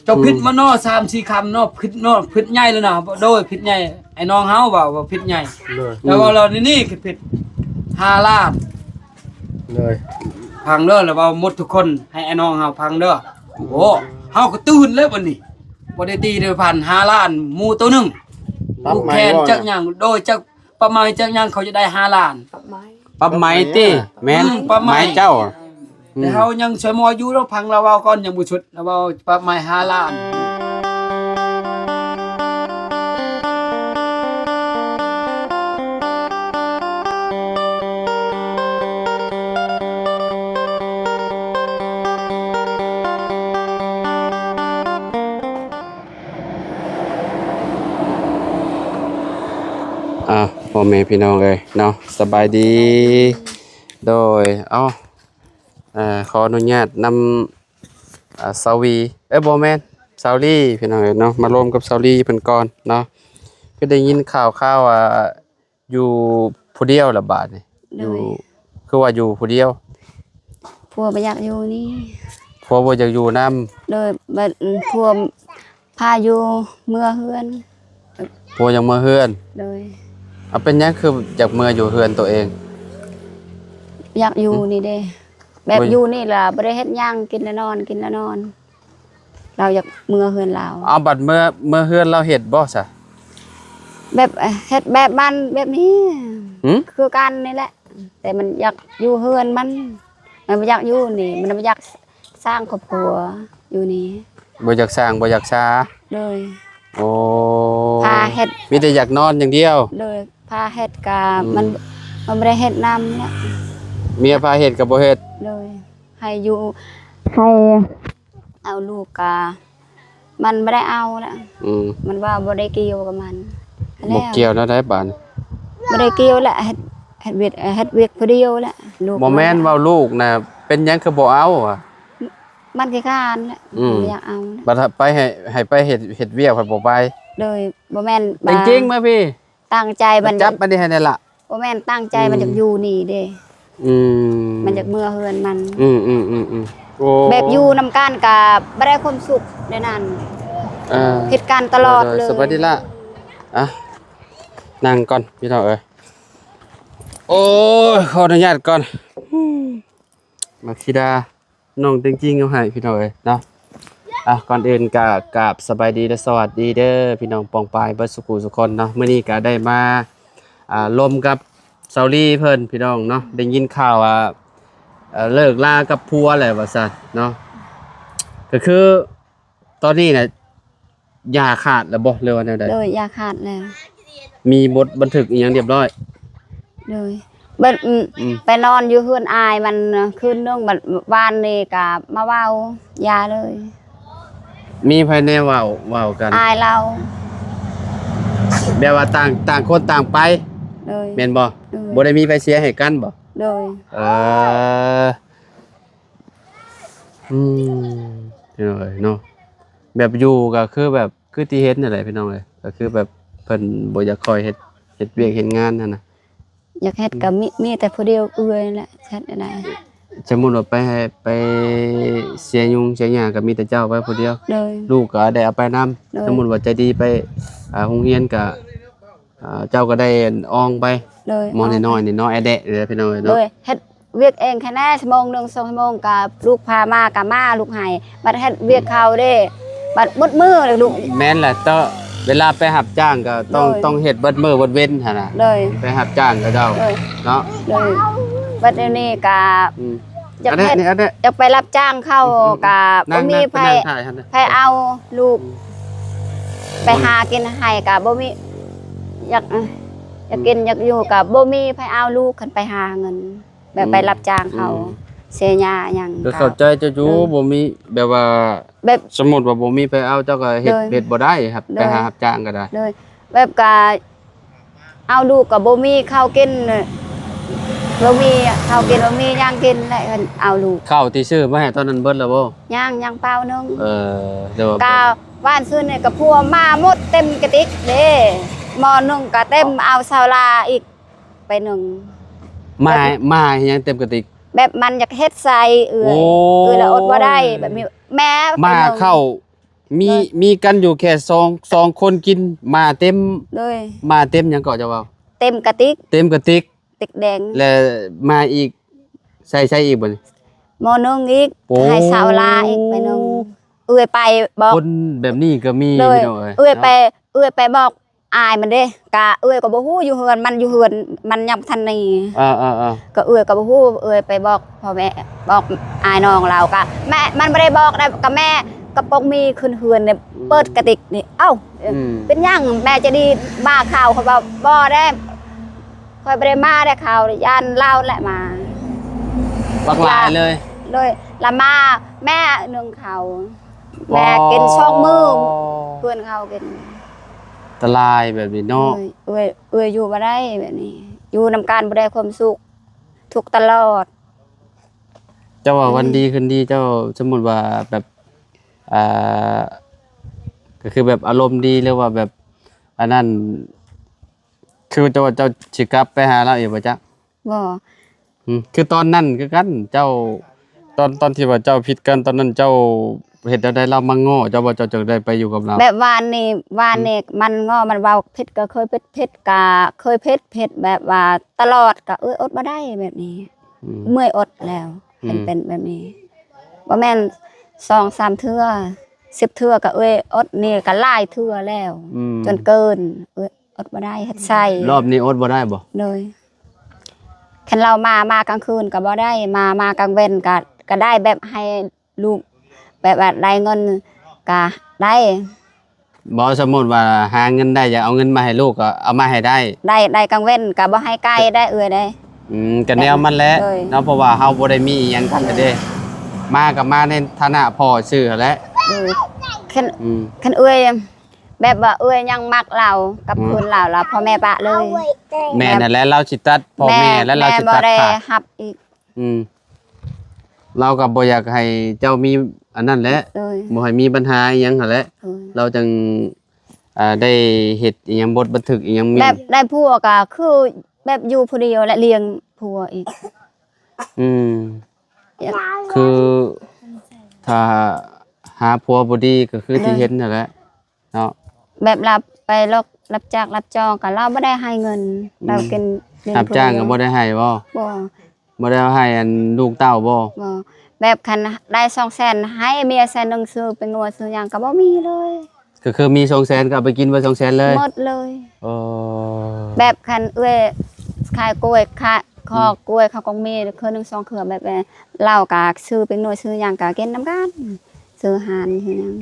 ເຈົ້າຜິດມາເນາະ ສາມສີ່ຄຳເນາະ ຜິດເນາະ ຜິດໃຫຍ່ເລີຍນະ. ໂດຍ ຜິດໃຫຍ່ ໄອ້ນ້ອງເຮົາເວົ້າວ່າຜິດໃຫຍ່. ໂດຍ ແຕ່ວ່າລາວນີ້ ນີ້ຄືຜິດຫ້າລ້ານ. ໂດຍ ຟັງເດີ ລະເວົ້າໝົດທຸກຄົນ ໃຫ້ໄອ້ນ້ອງເຮົາຟັງເດີ. ໂອ້ ເຮົາກໍຕື່ນແລ້ວບັດນີ້ ບໍ່ໄດ້ຕີເດີພັນ ຫ້າລ້ານ ໝູໂຕໜຶ່ງ ປັບໃໝ ແຂນຈັກຫຍັງ ໂດຍ ຈັກ ປັບໃໝຈັກຫຍັງ ເຂົາຈະໄດ້ຫ້າລ້ານ. ປັບໃໝ ປັບໃໝຕິ? ແມ່ນ ອືມ ປັບໃໝ ໃໝເຈົ້າ. ອືມ ແຕ່ເຮົາຍັງຊ່ວຍໝໍຢູ່ດອກ ຟັງລາວເວົ້າກ່ອນ ຍັງບໍ່ສຸດ ລາວເວົ້າປັບໃໝຫ້າລ້ານ. ອ່າ ພໍ່ແມ່ພີ່ນ້ອງເອີຍເນາະ ສະບາຍດີ. ໂດຍ ເອົ້າ ເອີ ຂໍອະນຸຍາດນຳ ອ່າ ສາວວີ ເອີ ບໍ່ແມ່ນ ສາວລີ ພີ່ນ້ອງເອີຍເນາະ ມາລົມກັບສາວລີເພິ່ນກ່ອນເນາະ. ຄືໄດ້ຍິນຂ່າວໆ ວ່າ ຢູ່ຜູ້ດຽວລະບາດນີ້. ໂດຍ ຢູ່ ຄືວ່າຢູ່ຜູ້ດຽວ? ຜົວບໍ່ຢາກຢູ່ນີ້ ຜົວບໍ່ຢາກຢູ່ນຳ. ໂດຍ ບັດ ອືມ ຜົວພາຢູ່ເມືອເຮືອນ. ຜົວຢາກເມືອເຮືອນ? ໂດຍ. ເອົາ ເປັນຫຍັງຄືຢາກເມືອຢູ່ເຮືອນໂຕເອງ? ຢາກຢູ່ ຫື? ນີ້ເດ້ ແບບ ໂອ້ຍ ຢູ່ນີ້ລະບໍ່ໄດ້ເຮັດຫຍັງ ກິນລະນອນ ກິນລະນອນ. ລາວຢາກເມືອເຮືອນລາວ. ເອົາ ບັດເມືອ ເມືອເຮືອນລາວເຮັດບໍ່ຊະ? ແບບ ເຮັດແບບມັນແບບນີ້ ຫື? ຄືກັນນີ້ແຫຼະ ແຕ່ມັນຢາກຢູ່ເຮືອນມັນ ມັນບໍ່ຢາກຢູ່ນີ້ ມັນບໍ່ຢາກສ້າງຄອບຄົວຢູ່ນີ້. ບໍ່ຢາກສ້າງ ບໍ່ຢາກສາ. ໂດຍ. ໂອ້ ພາເຮັດ ມີແຕ່ຢາກນອນຢ່າງດຽວ. ໂດຍ. ພາເຮັດກະ ອືມ ມັນ ມັນບໍ່ໄດ້ເຮັດນຳລະ ເມຍພາເຮັດກະບໍ່ເຮັດ. ໂດຍ. ໃຫ້ຢູ່ ໃຫ້ເອົາລູກກະ ມັນບໍ່ໄດ້ເອົາລະ. ອືມ ມັນວ່າບໍ່ໄດ້ກ່ຽວກັບມັນ. ບໍ່ກ່ຽວແນວໃດບາດນີ້? ບໍ່ໄດ້ກ່ຽວລະ ເຮັດ ເຮັດວຽກ ເຮັດວຽກຜູ້ດຽວລະ. ລູກ ບໍ່ແມ່ນວ່າລູກນະ ເປັນຫຍັງຄືບໍ່ເອົາອະ? ມັນຂີ້ຄ້ານລະ. ອືມ ບໍ່ຢາກເອົາລະ. ບັດໄປໃຫ້ ໃຫ້ໄປເຮັດ ເຮັດວຽກພັດບໍ່ໄປ. ໂດຍ. ບໍ່ແມ່ນ ແຕ່ງຈິງມາພີ້ ຕັ້ງໃຈມັນ ຈັບມັນນີ້ໃຫ້ແດ່ລະ. ບໍ່ແມ່ນ ຕັ້ງໃຈມັນ ອືມ ຢາກຢູ່ນີ້ເດ້. ອືມ ມັນຢາກເມືອເຮືອນມັນ. ອືມໆໆໆ ໂອ້ ແບບຢູ່ນຳກັນກະບໍ່ໄດ້ຄວາມສຸກໃດນັ້ນ. ເອີ ຜິດກັນຕະຫຼອດເລີຍ. ໂດຍ ໂດຍ ສະບາຍດີລະ. ອ່ະ ນັ່ງກ່ອນພີ່ນ້ອງເອີຍ. ໂອ້ຍ ຂໍອະນຸຍາດກ່ອນ ມາທິດາ. ນ້ອງເຕັງຈິງເອົາໃຫ້ພີ່ນ້ອງເອີຍເນາະ. ອ່ະ ກ່ອນອື່ນກະກາບສະບາຍດີ ແລະ ສະຫວັດດີເດີພີ່ນ້ອງປ້ອງປາຍເບິດສູ່ຜູ້ສູ່ຄົນເນາະ. ມື້ນີ້ກະໄດ້ມາ ອ່າ ລົມກັບສາວລີເພິ່ນພີ່ນ້ອງເນາະ. ໄດ້ຍິນຂ່າວວ່າ ເອີ ເລີກລາກັບຜົວແລ້ວວ່າຊັ້ນເນາະ. ກະຄືຕອນນີ້ນະ ຢ່າຂາດແລ້ວບໍ່ ຫຼືວ່າແນວໃດ? ໂດຍ ຢ່າຂາດແລ້ວ. ມີບົດບັນທຶກອີ່ຫຍັງຮຽບຮ້ອຍ? ໂດຍ ບັດ ອືມ ອືມ ໄປນອນຢູ່ເຮືອນອ້າຍມັນຄືນໜຶ່ງ ບັດວານນີ້ກະມາເວົ້າຢ່າເລີຍ. ມີໃຜແນ່ເວົ້າ ເວົ້າກັນ? ອ້າຍລາວ. ແບບວ່າຕ່າງ ຕ່າງຄົນຕ່າງໄປ. ໂດຍ. ແມ່ນບໍ່? ໂດຍ. ບໍ່ໄດ້ມີໃຜເສຍໃຫ້ກັນບໍ່? ໂດຍ. ເອີ ອືມ ເອີ ເນາະ ແບບຢູ່ກະຄືແບບ ຄືທີ່ເຫັນນັ້ນແຫຼະພີ່ນ້ອງເອີຍ. ກະຄືແບບເພິ່ນບໍ່ຢາກຄ່ອຍເຮັດ ເຮັດວຽກເຮັດງານຫັ້ນນະ. ຢາກເຮັດກະມີ ອືມ ມີແຕ່ຜູ້ດຽວເອື້ອຍແຫຼະ ເຮັດໄດ້. ສົມມຸດວ່າໄປໃຫ້ ໄປເສຍຫຍຸ້ງເສຍຫຍ້າກະມີແຕ່ເຈົ້າໄປຜູ້ດຽວ. ໂດຍ. ລູກກະໄດ້ເອົາໄປນຳ. ໂດຍ. ສົມມຸດວ່າໃຈດີໄປ ອ່າ ໂຮງຮຽນກະ ອ່າ ເຈົ້າກໍໄດ້ອອງໄປ. ໂດຍ. ໝໍນ້ອຍໆນີ້ເນາະ ແອແດະເດີພີ່ນ້ອງເອີຍເນາະ. ໂດຍ. ເຮັດວຽກເອງແຄ່ແນ່ ຊົ່ວໂມງໜຶ່ງ ສອງຊົ່ວໂມງ ກັບລູກພາມາກໍມາ ລູກໃຫ້ ບັດເຮັດວຽກເຂົາເດ້ ບັດໝົດມື້ເລີຍລູກ. ແມ່ນແຫຼະ ເຕາະ ເວລາໄປຮັບຈ້າງກໍຕ້ອງ ໂດຍ ຕ້ອງເຮັດເບິດມື້ເບິດເວັນຫັ້ນນະ. ໂດຍ. ໄປຮັບຈ້າງເຂົາເຈົ້າ ໂດຍ ເນາະ. ໂດຍ. ບັດດຽວນີ້ກໍ ອືມ ຢາກເຮັດ ອັນນີ້ ອັນນີ້ ຢາກໄປຮັບຈ້າງເຂົາ ອືມ ກໍ ອືມ ບໍ່ມີໃຜ ນັ່ງ ນັ່ງ ນັ່ງຖ່າຍຫັ້ນເດີ ໃຜເອົາລູກ ອືມ ໄປຫາກິນໃຫ້ກໍບໍ່ມີ ຢາກ ຢາກກິນ ອືມ ຢາກຢູ່ກໍບໍ່ມີໃຜເອົາລູກ ຄັນໄປຫາເງິນ ແບບ ອືມ ໄປຮັບຈ້າງເຂົາ ອືມ ເສຍຫຍ້າຫຍັງ ກໍເຂົ້າໃຈເຈົ້າຢູ່ ໂດຍ ບໍ່ມີແບບວ່າ ແບບ ສົມມຸດວ່າບໍ່ມີໃຜເອົາ ເຈົ້າກໍເຮັດ ໂດຍ ເຮັດບໍ່ໄດ້ ໂດຍ ໄປຫາຮັບຈ້າງກໍໄດ້ ໂດຍ ແບບກໍ ເອົາລູກກໍບໍ່ມີເຂົ້າກິນ ບໍ່ມີເຂົ້າກິນ ບໍ່ມີຫຍັງກິນ ແລ້ວເອົາລູກ. ເຂົ້າທີ່ຊື້ມາໃຫ້ຕອນນັ້ນເບິດແລ້ວບໍ່? ຍັງ ຍັງເປົາໜຶ່ງ. ເອີ ແຕ່ວ່າ ກະວານຊືນນີ້ກະຜົວມາໝົດເຕັມກະຕິກເດ້ ໝໍ້ໜຶ່ງກະເຕັມ ເອົາຊາວລາອີກໄປໜຶ່ງ. ມາ ມາໃຫ້ຫຍັງເຕັມກະຕິກ? ແບບມັນຢາກເຮັດໃສ່ເອື້ອຍ ໂອ້ຍ ເອື້ອຍລະອົດບໍ່ໄດ້ ແບບນີ້ ແມ່ ມາເຂົ້າ ມີ ໂດຍ ມີກັນຢູ່ແຄ່ສອງ ສອງຄົນກິນ ໝາເຕັມ ໂດຍ ໝາເຕັມຫຍັງເກາະ ເຈົ້າເວົ້າ? ເຕັມກະຕິກ ເຕັມກະຕິກ ຕິກແດງ ແລະ ໝາອີກ ໃສ່ ໃສ່ອີກບໍ່ນີ້? ໝໍໜຶ່ງອີກ ໂອ້ ໃຫ້ສາວລາອີກໄປໜຶ່ງ ເອື້ອຍໄປບອກ ຄົນແບບນີ້ກໍມີ ໂດຍ ພີ່ນ້ອງເອີຍ ເອື້ອຍໄປ ເນາະ ເອື້ອຍໄປບອກ ອາຍມັນເດ້ ກະເອື້ອຍກໍບໍ່ຮູ້ ຢູ່ເຮືອນ ມັນຢູ່ເຮືອນ ມັນຍັງບໍ່ທັນໜີ ເອີໆໆ ກໍເອື້ອຍກໍບໍ່ຮູ້ ເອື້ອຍໄປບອກພໍ່ແມ່ ບອກອ້າຍນ້ອງລາວ ກະແມ່ ມັນບໍ່ໄດ້ບອກໄດ້ ກະແມ່ກັບປອກໝີ່ຂຶ້ນເຮືອນນີ້ ອືມ ເປີດກະຕິກນີ້ ເອົ້າ ອືມ ເປັນຫຍັງແມ່ໃຈດີ ມາຂ່າວ ຂ້ອຍວ່າບໍ່ໄດ້ ຂ້ອຍບໍ່ໄດ້ມາໄດ້ຂ່າວ ຢ້ານລາວແຫຼະມາ ບັກຫຼາຍເລີຍ ໂດຍ ລະມາ ແມ່ໜຶ້ງເຂົ້າ ແມ່ກິນສອງມື້ ເພື່ອນເຂົາກິນ ອັນຕະລາຍແບບນີ້ເນາະ ເອື້ອຍ ເອື້ອຍ ເອື້ອຍຢູ່ບໍ່ໄດ້ແບບນີ້ ຢູ່ນຳກັນບໍ່ໄດ້ຄວາມສຸກ ທຸກຕະຫຼອດ ເຈົ້າວ່າ ອືມ ວັນດີຄືນດີ ເຈົ້າສົມມຸດວ່າແບບ ອ່າ ກໍຄືແບບອາລົມດີ ຫຼືວ່າແບບ ອັນນັ້ນ ຄືເຈົ້າວ່າເຈົ້າຊິກັບໄປຫາລາວອີກບໍ່ຈັກ? ບໍ່ ອືມ ຄືຕອນນັ້ນຄືກັນ ເຈົ້າ ຕອນ ຕອນທີ່ວ່າເຈົ້າຜິດກັນຕອນນັ້ນ ເຈົ້າເຮັດແນວໃດ ລາວມາງໍ້ເຈົ້າບໍ່ ເຈົ້າຈຶ່ງໄດ້ໄປຢູ່ກັບລາວ? ແບບວານນີ້ ວານນີ້ ອືມ ມັນງໍ້ ມັນເວົ້າຜິດກໍເຄີຍຜິດ ຜິດກໍເຄີຍຜິດ ຜິດແບບວ່າຕະຫຼອດ ກໍເອື້ອຍອົດບໍ່ໄດ້ແບບນີ້ ອືມ ເມື່ອຍອົດແລ້ວ ອືມ ເປັນ ເປັນແບບນີ້ ບໍ່ແມ່ນສອງສາມເທື່ອ ສິບເທື່ອ ກໍເອື້ອຍອົດນີ້ກໍຫຼາຍເທື່ອແລ້ວ ອືມ ຈົນເກີນ ເອື້ອຍ ອົດບໍ່ໄດ້ ເຮັດໃສ່ ລອບນີ້ອົດບໍ່ໄດ້ບໍ່? ໂດຍ ຄັນລາວມາ ມາກາງຄືນກໍບໍ່ໄດ້ ມາ ມາກາງເວັນກໍ ກໍໄດ້ ແບບໃຫ້ລູກ ແບບວ່າໄດ້ເງິນກໍໄດ້ ບໍ່ ສົມມຸດວ່າຫາເງິນໄດ້ ຢາກເອົາເງິນມາໃຫ້ລູກກໍເອົາມາໃຫ້ໄດ້ ໄດ້ ໄດ້ກາງເວັນກໍບໍ່ໃຫ້ໄກໄດ້ເອື້ອຍເດ້ ອືມ ກໍແນວມັນແຫຼະ ໂດຍ ເນາະ ເພາະວ່າເຮົາບໍ່ໄດ້ມີອີ່ຫຍັງກັນເດ້ ມາກໍມາໃນຖານະພໍ່ຊື່ຫັ້ນແຫຼະ ໂດຍ ຄັນ ອືມ ຄັນເອື້ອຍ ແບບວ່າເອື້ອຍຍັງມັກລາວກັບ ອືມ ຄືນລາວ ລະພໍ່ແມ່ປະເລີຍ ແມ່ນຫັ້ນແຫຼະ ລາວຊິຕັດພໍ່ແມ່ ແມ່ ແລະລາວຊິຕັດຂາດ ແມ່ບໍ່ໄດ້ຮັບອີກ ອືມ ລາວກໍບໍ່ຢາກໃຫ້ເຈົ້າມີອັນນັ້ນແຫຼະ ໂດຍ ບໍ່ໃຫ້ມີບັນຫາອີ່ຫຍັງຫັ້ນແຫຼະ ໂດຍ ລາວຈັ່ງ ອ່າ ໄດ້ເຮັດອີ່ຫຍັງ ບົດບັນທຶກອີ່ຫຍັງມີ ແບບໄດ້ຜົວກໍຄືແບບຢູ່ຜູ້ດຽວ ແລະລ້ຽງຜົວອີກ ອືມ ແບບ ຄືຖ້າຫາຜົວບໍ່ດີກໍຄື ໂດຍ ທີ່ເຫັນຫັ້ນແຫຼະ ເນາະ ແບບລາວໄປລັອກ ຮັບຈ້າງຮັບຈອງກໍລາວບໍ່ໄດ້ໃຫ້ເງິນ ອືມ ລາວກິນ ຮັບຈ້າງກໍບໍ່ໄດ້ໃຫ້ບໍ່? ບໍ່ ບໍ່ໄດ້ເອົາໃຫ້ອັນລູກເຕົ້າບໍ່? ບໍ່ ແບບຄັນໄດ້ສອງແສນ ໃຫ້ເມຍແສນໜຶ່ງ ຊື້ເປັນງົວຊື້ຫຍັງກໍບໍ່ມີເລີຍ ກໍຄືມີສອງແສນ ກໍເອົາໄປກິນເບິດສອງແສນເລີຍ? ໝົດເລີຍ ເອີ ແບບຄັນເອື້ອຍຂາຍກ້ວຍ ຂາຍ ອືມ ຂໍກ້ວຍ ເຂົາກໍມີເທື່ອໜຶ່ງສອງເທື່ອ ແບບ ເອີ ລາວກໍຊື້ເປັນໜ່ວຍ ຊື້ຫຍັງກໍກິນນຳກັນ ຊື້ອາຫານຊື້ຫຍັງ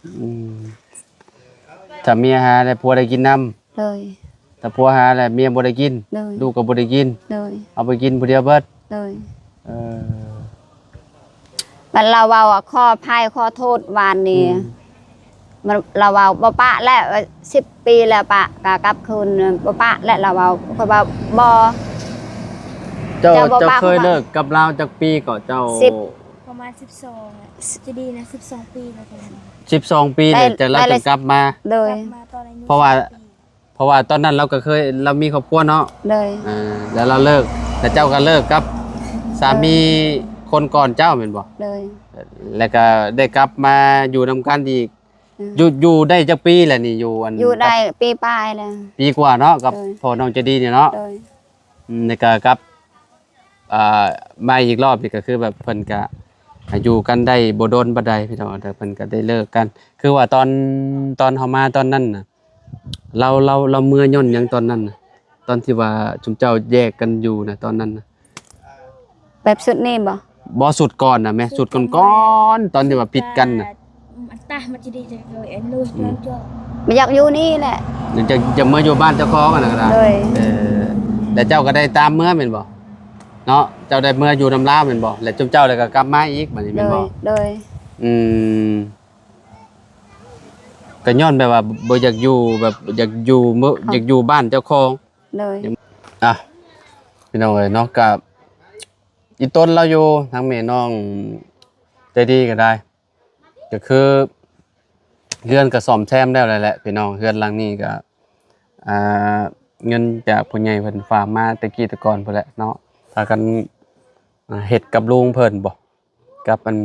ອືມ ຖ້າເມຍຫາແລ້ວຜົວໄດ້ກິນນຳ ໂດຍ ຖ້າຜົວຫາແລ້ວເມຍບໍ່ໄດ້ກິນ ໂດຍ ລູກກໍບໍ່ໄດ້ກິນ ໂດຍ ເອົາໄປກິນຜູ້ດຽວເບິດ ໂດຍ ເອີ ບັດລາວເວົ້າວ່າ ຂໍອະໄພ ຂໍໂທດ ວານນີ້ ອືມ ມັນ ລາວເວົ້າບໍ່ປະແລ້ວ ສິບປີແລ້ວປະ ກະກັບຄືນ ບໍ່ປະແລ້ວ ລາວເວົ້າ ຂ້ອຍວ່າບໍ່ ເຈົ້າ ເຈົ້າບໍ່ປະ ເຈົ້າເຄີຍເລີກກັບລາວຈັກປີເກາະເຈົ້າ? ສິບ ປະມານສິບສອງ ຈະດີນະ ສິບສອງປີແລ້ວ ສິບສອງປີແລ້ວ ຈັ່ງລາວຈຶ່ງກັບມາ ໂດຍ ກັບມາຕອນອາຍຸ ເພາະວ່າ ສິບສອງປີ ເພາະວ່າຕອນນັ້ນລາວກໍເຄີຍ ລາວມີຄອບຄົວເນາະ ໂດຍ ເອີ ແລ້ວລາວເລີກ ແລ້ວເຈົ້າກໍເລີກກັບສາມີ ໂດຍ ຄົນກ່ອນເຈົ້າແມ່ນບໍ່? ໂດຍ ແລ້ວກໍໄດ້ກັບມາຢູ່ນຳກັນອີກ ອືມ ຢູ່ ຢູ່ໄດ້ຈັກປີແລ້ວນີ້ ຢູ່ອັນ ຢູ່ໄດ້ປີປາຍແລ້ວ ປີກວ່າເນາະ ກັບ ໂດຍ ພໍ່ນ້ອງໃຈດີນີ້ເນາະ ໂດຍ ອືມ ແລ້ວກໍກັບ ອ່າ ມາອີກລອບນີ້ກໍຄືແບບເພິ່ນກະຢູ່ກັນໄດ້ບໍ່ດົນປານໃດພີ່ນ້ອງ ແຕ່ເພິ່ນກະໄດ້ເລີກກັນ ຄືວ່າຕອນ ຕອນເຮົາມາຕອນນັ້ນນະ ລາວ ລາວ ລາວເມືອຍ້ອນຫຍັງຕອນນັ້ນນະ ຕອນທີ່ວ່າຊຸມເຈົ້າແຍກກັນຢູ່ນະ ຕອນນັ້ນນະ? ແບບຊຸດນີ້ບໍ່? ບໍ່ ຊຸດກ່ອນນະແມ່ ຊຸດກ່ອນໆ ຕອນທີ່ວ່າຜິດກັນນະ ອັນຕາມັນຈະດີຈັງເລີຍ ອັນໂນ້ຍ ອືມ ຈອກ ບໍ່ຢາກຢູ່ນີ້ແຫຼະ ຢາກ ຢາກເມືອຢູ່ບ້ານເຈົ້າຂອງຫັ້ນນະ ໂດຍ ເອີ ແລ້ວເຈົ້າກໍໄດ້ຕາມເມືອແມ່ນບໍ່? ເນາະ ເຈົ້າໄດ້ເມືອຢູ່ນຳລາວແມ່ນບໍ່? ແລ້ວຈຸມເຈົ້າແລ້ວກໍກັບມາອີກບາດນີ້ແມ່ນບໍ່? ໂດຍ ໂດຍ ອືມ ກໍຍ້ອນແບບວ່າບໍ່ຢາກຢູ່ ແບບຢາກຢູ່ເມືອ ເອົ້າ ຢາກຢູ່ບ້ານເຈົ້າຂອງ ໂດຍ ອ່ະ ພີ່ນ້ອງເອີຍເນາະ ກໍອີ່ຕົນລາວຢູ່ ທາງແມ່ນ້ອງໃຈດີກໍໄດ້ ກໍຄືເຮືອນກໍສ້ອມແຊມແລ້ວແຫຼະພີ່ນ້ອງ ເຮືອນຫຼັງນີ້ກໍ ອ່າ ເງິນຈາກຜູ້ໃຫຍ່ເພິ່ນຝາກມາແຕ່ກີ້ແຕ່ກ່ອນພຸ້ນແຫຼະເນາະ ພາກັນ ອ່າ ເຮັດກັບລຸງເພິ່ນບໍ່ ກັບອັນ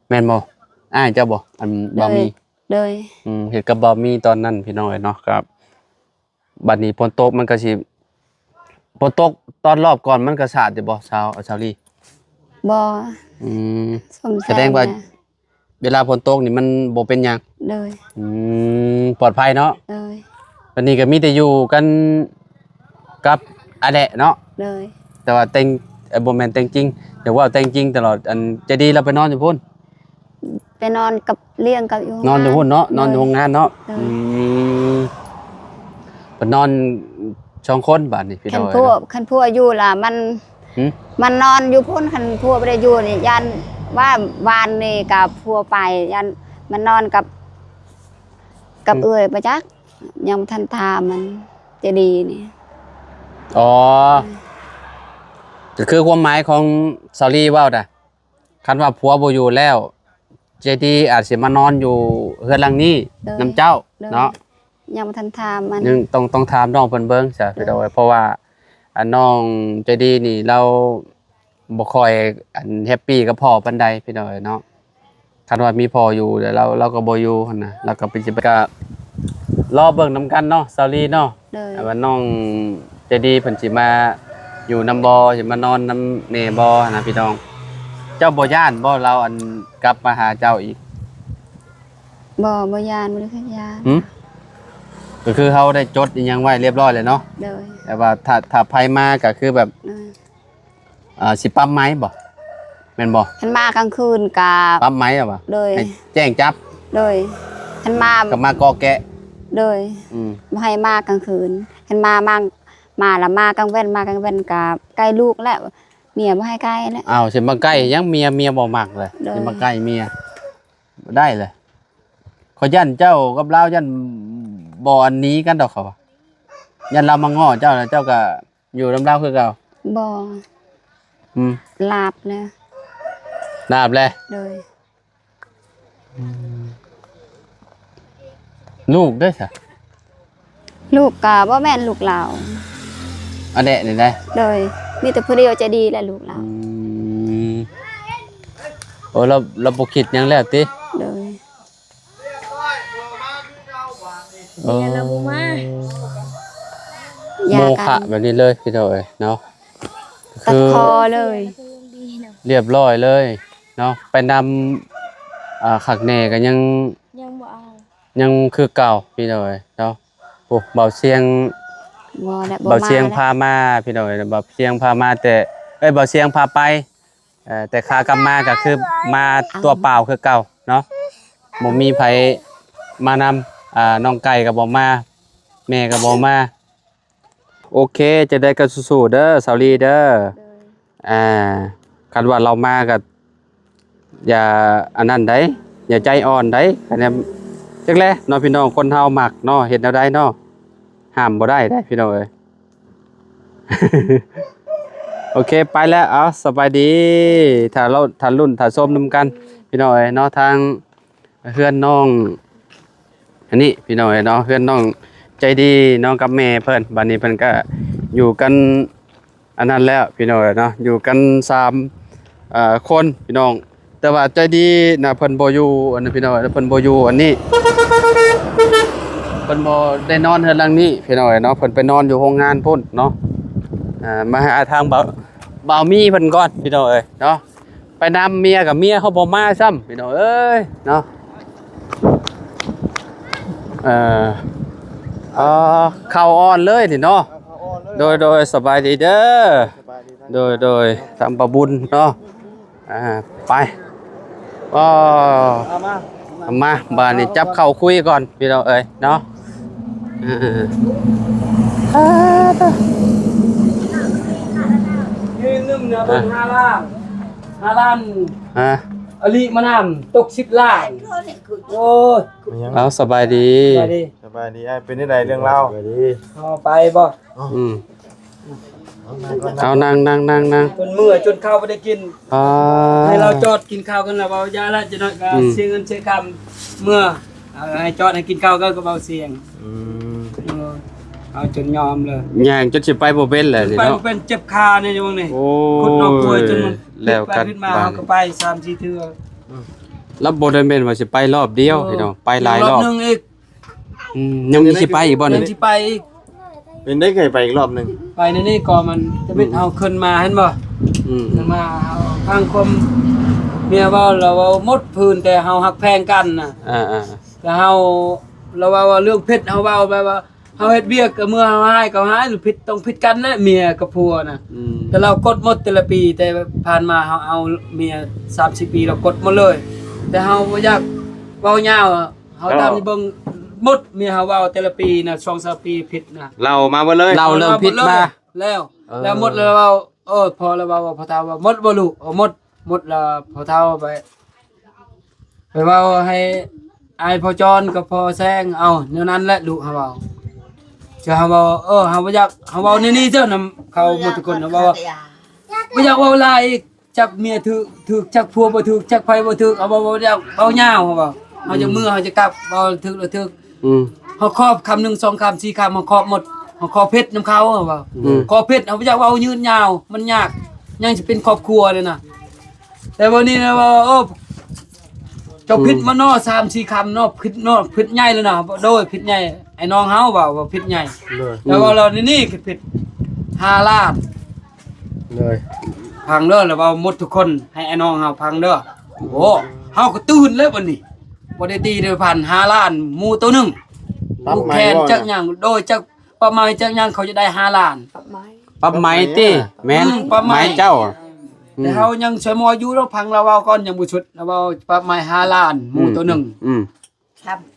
ແມ່ນບໍ່? ອ້າຍເຈົ້າບໍ່? ອັນ ໂດຍ ບ່າວມີ ໂດຍ ອືມ ເຮັດກັບບ່າວມີຕອນນັ້ນ ພີ່ນ້ອງເອີຍເນາະ. ກໍບັດນີ້ຝົນຕົກມັນກໍຊິ ຝົນຕົກຕອນລອບກ່ອນມັນກໍສາດຢູ່ບໍ່ ສາວ ສາວລີ? ບໍ່ ອືມ ສົມແສງ ສະແດງວ່າ ນະ ເວລາຝົນຕົກນີ້ມັນບໍ່ເປັນຫຍັງ? ໂດຍ ອືມ ປອດໄພເນາະ? ໂດຍ ບັດນີ້ກໍມີແຕ່ຢູ່ກັນກັບອາແດະເນາະ? ໂດຍ ແຕ່ວ່າແຕ່ງ ເອີ ບໍ່ແມ່ນແຕ່ງຈິງ ຢາກເວົ້າແຕ່ງຈິງຕະຫຼອດ. ອັນ ໃຈດີລາວໄປນອນຢູ່ພຸ້ນ? ໄປນອນກັບ ລ້ຽງກັບຢູ່ໂຮງງານ ນອນຢູ່ພຸ້ນເນາະ? ໂດຍ ນອນຢູ່ໂຮງງານເນາະ? ໂດຍ ອືມ ເພິ່ນນອນສອງຄົນບາດນີ້ ພີ່ນ້ອງເອີຍເນາະ. ຄັນຜົວ ຄັນຜົວຢູ່ລະມັນ ຫື? ມັນນອນຢູ່ພຸ້ນ ຄັນຜົວບໍ່ໄດ້ຢູ່ນີ້ ຢ້ານວ່າວານນີ້ກໍຜົວໄປ ຢ້ານມັນນອນກັບ ກັບ ຫື? ເອື້ອຍ ບໍ່ຈັກ ຍັງບໍ່ທັນຖາມມັນ ໃຈດີນີ້. ອໍ ອືມ ກໍຄືຄວາມໝາຍຂອງສາວລີເວົ້ານະ ຄັນວ່າຜົວບໍ່ຢູ່ແລ້ວ ໃຈດີອາດຊິມານອນຢູ່ເຮືອນຫຼັງນີ້ ໂດຍ ນຳເຈົ້າ ໂດຍ ເນາະ. ຍັງບໍ່ທັນຖາມມັນ ຍັງຕ້ອງ ຕ້ອງຖາມນ້ອງເພິ່ນເບິ່ງຊະ ໂດຍ ພີ່ນ້ອງເອີຍ ເພາະວ່າ ອັນ ນ້ອງໃຈດີນີ້ລາວບໍ່ຄ່ອຍ ອັນ ແຮັບປີກັບພໍ່ປານໃດ ພີ່ນ້ອງເອີຍເນາະ. ຄັນວ່າມີພໍ່ຢູ່ແລ້ວ ລາວ ລາວກໍບໍ່ຢູ່ຫັ້ນນະ ລາວກໍເປັນ ຊິໄປ ກໍລໍເບິ່ງນຳກັນເນາະ ສາວລີເນາະ. ໂດຍ ວ່ານ້ອງໃຈດີເພິ່ນຊິມາຢູ່ນຳບໍ່ ຊິມານອນນຳແມ່ບໍ່ຫັ້ນນະ ພີ່ນ້ອງ. ເຈົ້າບໍ່ຢ້ານບໍ່ລາວ ອັນ ກັບມາຫາເຈົ້າອີກ? ບໍ່ ບໍ່ຢ້ານ ບໍ່ໄດ້ຄິດຢ້ານ. ຫື? ກໍຄືເຮົາໄດ້ຈົດອີ່ຫຍັງໄວ້ລຽບຮ້ອຍແລ້ວເນາະ? ໂດຍ ແຕ່ວ່າຖ້າ ຖ້າໃຜມາກໍຄືແບບ ໂດຍ ອ່າ ຊິປັບໄໝບໍ່? ແມ່ນບໍ່? ຄັນມາກາງຄືນກະ ປັບໄໝແລ້ວວ່າ ໂດຍ ໃຫ້ແຈ້ງຈັບ ໂດຍ ຄັນມາ ກໍມາກໍແກະ ໂດຍ ອືມ ບໍ່ໃຫ້ມາກາງຄືນ ຄັນມາ ມາ ມາລະມາກາງເວັນ ມາກາງເວັນກະໃກ້ລູກແລ້ວ ເມຍບໍ່ໃຫ້ໃກ້ແລ້ວ. ອ້າວ ຊິມາໃກ້ຫຍັງເມຍ ເມຍບໍ່ມັກເລີຍ ໂດຍ ຊິມາໃກ້ເມຍ ບໍ່ໄດ້ເລີຍ. ຂ້ອຍຢ້ານເຈົ້າກັບລາວຢ້ານບໍ່ອັນໜີກັນດອກ ເຂົາວ່າ ຢ້ານລາວມາງໍ້ເຈົ້າ ແລ້ວເຈົ້າກໍ ຢູ່ນຳລາວຄືເກົ່າ? ບໍ່ ອືມ ລາບແລ້ວ ລາບແລ້ວ ໂດຍ ອືມ ລູກເດ້ຊະ? ລູກກໍບໍ່ແມ່ນລູກລາວ ອາແດະນີ້ໄດ໋? ໂດຍ ມີແຕ່ຜູ້ດຽວໃຈດີແຫຼະລູກລາວ ອືມ ໂອ້ ລາວ ລາວບໍ່ຄິດຫຍັງແລ້ວຕິ? ໂດຍ ເມຍລາວບໍ່ມາ ໂມຄະແບບນີ້ເລີຍ ພີ່ນ້ອງເອີຍເນາະ ຄື ຕັດຄໍເລີຍ ລຽບຮ້ອຍເລີຍເນາະ ໄປນຳ ອ່າ ຄັກແນ່ກໍຍັງ ຍັງບໍ່ເອົາ ຍັງຄືເກົ່າ ພີ່ນ້ອງເອີຍເນາະ. ໂອ້ ເບົາຊຽງ ບໍ່ແຫຼະ ເບົາຊຽງ ບໍ່ມາແລ້ວ ພາມາ ພີ່ນ້ອງເອີຍ ເບົາຊຽງພາມາແຕ່ ເອີຍ ເບົາຊຽງພາໄປ ເອີ ແຕ່ຂາກັບມາກໍຄືມາຕົວເປົ່າຄືເກົ່າເນາະ ບໍ່ມີໃຜມານຳ ອ່າ ນ້ອງໄກ່ກໍບໍ່ມາ ແມ່ກໍບໍ່ມາ. ໂອເຄ ຈັ່ງໃດກໍສູ້ໆເດີ ສາວລີເດີ ໂດຍ ອ່າ ຄັນວ່າລາວມາກໍຢ່າອັນນັ້ນໃດ໋ ຢ່າໃຈອ່ອນໃດ໋ ຄັນແນມ ຈັກແຫຼະເນາະ ພີ່ນ້ອງ ຄົນເຮົາມັກເນາະ ເຮັດແນວໃດເນາະ ຫ້າມບໍ່ໄດ້ເດ້ ພີ່ນ້ອງເອີຍ. ໂອເຄ ໄປແລ້ວ ເອົາ ສະບາຍດີ ຖ້າເຮົາ ຖ້າລຸ້ນ ຖ້າຊົມນຳກັນ ພີ່ນ້ອງເອີຍເນາະ ທາງເຮືອນນ້ອງ ອັນນີ້ ພີ່ນ້ອງເອີຍເນາະ ເຮືອນນ້ອງໃຈດີ ນ້ອງກັບແມ່ເພິ່ນ ບັດນີ້ເພິ່ນກະຢູ່ກັນ ອັນນັ້ນແລ້ວ ພີ່ນ້ອງເອີຍເນາະ ຢູ່ກັນສາມ ເອີ ຄົນ ພີ່ນ້ອງ. ແຕ່ວ່າໃຈດີນະ ເພິ່ນບໍ່ຢູ່ອັນນັ້ນ ພີ່ນ້ອງເອີຍ ເພິ່ນບໍ່ຢູ່ອັນນີ້ ເພິ່ນບໍ່ໄດ້ນອນເຮືອນຫຼັງນີ້ ພີ່ນ້ອງເອີຍເນາະ ເພິ່ນໄປນອນຢູ່ໂຮງງານພຸ້ນເນາະ. ອ່າ ມາຫາທາງບ່າວ ບ່າວມີເພິ່ນກ່ອນ ພີ່ນ້ອງເອີຍເນາະ ໄປນຳເມຍ ກັບເມຍເຮົາບໍ່ມາຊ້ຳ ພີ່ນ້ອງເອີຍເນາະ. ເອີ ເອີ ເຂົ້າອ່ອນເລີຍນີ້ເນາະ ເຂົ້າອ່ອນເລີຍ ໂດຍ ໂດຍ ສະບາຍດີເດີ ສະບາຍດີ ໂດຍ ໂດຍ ທາງປາບຸນເນາະ. ອ່າ ໄປ ອໍ ເອົາມາ ເອົາມາ ບາດນີ້ຈັບເຂົ້າຄຸຍກ່ອນ ພີ່ນ້ອງເອີຍເນາະ. ເອີ ອ່າ ເງິນໜຶ່ງນະ ເບິ່ງຫ້າລ້ານ ຫ້າລ້ານ ຮະ ອາລີມານຳຕົກສິບລ້ານ. ໂອ້ຍ ເອົາ ສະບາຍດີ ສະບາຍດີ ສະບາຍດີອ້າຍ ເປັນຈັ່ງໃດເລື່ອງລາວ? ສະບາຍດີ ເອົາໄປບໍ່? ອືມ ເອົາ ນັ່ງ ນັ່ງ ນັ່ງ ນັ່ງ ເພິ່ນເມື່ອຍຈົນເຂົ້າບໍ່ໄດ້ກິນ. ອ່າ ໃຫ້ລາວຈອດກິນເຂົ້າກັນລະ ເວົ້າຢ່າລະ ຈະໜ້ອຍກໍ ອືມ ເສຍເງິນເສຍຄຳ ເມື່ອ ເອົາໃຫ້ຈອດໃຫ້ກິນເຂົ້າກັນກໍເວົ້າສຽງ. ອືມ ເອີ ເອົາຈົນຍອມເລີຍ ຍ່າງຈົນຊິໄປບໍ່ເປັນແຫຼະນີ້ເນາະ ໄປບໍ່ເປັນ ເຈັບຂາໃນຊ່ວງນີ້. ໂອ້ຍ ຂຸດນອກກວຍຈົນມັນ ແລ້ວກັນ ເຮົາກໍໄປສາມສີ່ເທື່ອ. ອືມ ລະບໍ່ໄດ້ແມ່ນວ່າຊິໄປລອບດຽວ ເອີ ພີ່ນ້ອງ ໄປຫຼາຍລອບ ອີກລອບໜຶ່ງອີກ. ອືມ ຍັງມີຊິໄປອີກບໍ່ນີ້? ຍັງຊິໄປອີກ. ເປັນໄດ້ ເຄີຍໄປອີກລອບໜຶ່ງ. ໄປໃນນີ້ກໍມັນຈະເປັນ ເຮົາຂຶ້ນມາ ເຫັນບໍ່? ອືມ ຂຶ້ນມາ ເຮົາຟັງຄວາມເມຍເວົ້າ ລາວເວົ້າໝົດພື້ນ ແຕ່ເຮົາຮັກແພງກັນນະ. ອ່າໆ ແຕ່ເຮົາ ລາວເວົ້າວ່າເລື່ອງເພັດ ເຮົາເວົ້າແບບວ່າ ເຮົາເຮັດວຽກກໍເມື່ອເຮົາຮ້າຍກໍຮ້າຍ ຜິດຕ້ອງຜິດກັນແຫຼະ ເມຍກັບຜົວນະ. ອືມ ແຕ່ລາວກົດໝົດແຕ່ລະປີ ແຕ່ຜ່ານມາເຮົາເອົາເມຍສາມສີ່ປີ ລາວກົດໝົດເລີຍ. ແຕ່ເຮົາບໍ່ຢາກເວົ້າຍາວ ເຮົາ ເຈົ້າ ຕາມທີ່ເບິ່ງໝົດ ເມຍເຮົາເວົ້າແຕ່ລະປີນະ ສອງສາມປີຜິດນະ ເລົ່າມາເບິດເລີຍ ເລົ່າເລື່ອງຜິດມາ ເວົ້າມາເບິດເລີຍ. ແລ້ວ ເອີ ແລ້ວໝົດແລ້ວເວົ້າ ເອີ ພໍແລ້ວເວົ້າ ພໍ່ເຖົ້າວ່າ ໝົດບໍ່ລູກ? ເອີ ໝົດ ໝົດແລ້ວພໍ່ເຖົ້າໄປ ໄປເວົ້າໃຫ້ອ້າຍພໍ່ຈອນກັບພໍ່ແຊງ ເອົາແນວນັ້ນແຫຼະລູກ ເຮົາເວົ້າ ຈະເຮົາເວົ້າ ເອີ ເຮົາບໍ່ຢາກ ເຮົາເວົ້າແນວນີ້ເຈົ້ານຳເຂົາໝົດທຸກຄົນ ເຮົາເວົ້າວ່າ ບໍ່ຢາກເວົ້າຫຼາຍອີກ ຈັກເມຍຖືກ ຖືກ ຈັກຜົວບໍ່ຖືກ ຈັກໃຜບໍ່ຖືກ ເຮົາບໍ່ ບໍ່ຢາກເວົ້າຍາວ ເຮົາເວົ້າ ເຮົາຈະເມືອ ອືມ ເຮົາຈະກັບ ເວົ້າຖືກລະຖືກ ອືມ ເຮົາຂໍຄຳໜຶ່ງສອງຄຳສີ່ຄຳ ເຮົາຂໍໝົດ ເຮົາຂໍເພັດນຳເຂົາ ເຮົາເວົ້າ ອືມ ຂໍເພັດ ເຮົາບໍ່ຢາກເວົ້າຍືດຍາວ ມັນຍາກ ຍັງຊິເປັນຄອບຄົວເດ້ນະ. ແຕ່ວັນນີ້ນະວ່າ ໂອ້ ເຈົ້າ ອືມ ຜິດມາເນາະ ສາມສີ່ຄຳເນາະ ຜິດເນາະ ຜິດໃຫຍ່ເລີຍນະ ໂດຍ ຜິດໃຫຍ່ ໄອ້ນ້ອງເຮົາເວົ້າວ່າຜິດໃຫຍ່ ໂດຍ ແຕ່ວ່າລາວນີ້ ນີ້ຄືຜິດຫ້າລ້ານ ໂດຍ ຟັງເດີ ລາວເວົ້າໝົດທຸກຄົນ ໃຫ້ໄອ້ນ້ອງເຮົາຟັງເດີ. ໂອ້ ເຮົາກໍຕື່ນແລ້ວບັດນີ້ ບໍ່ໄດ້ຕີເດີ ພັນຫ້າລ້ານ ໝູໂຕໜຶ່ງ ປັບໃໝ ແຂນຈັກຫຍັງ ໂດຍ ຈັກປັບໃໝ ຈັກຫຍັງ ເຂົາຈະໄດ້ຫ້າລ້ານ ປັບໃໝ ປັບໃໝຕິ ແມ່ນ ອືມ ປັບໃໝ ໃໝເຈົ້າ ອືມ ແຕ່ເຮົາຍັງຊ່ວຍໝໍຢູ່ດອກ ຟັງລາວເວົ້າກ່ອນ ຍັງບໍ່ສຸດ ລາວເວົ້າປັບໃໝຫ້າລ້ານ ໝູໂຕໜຶ່ງ ອືມ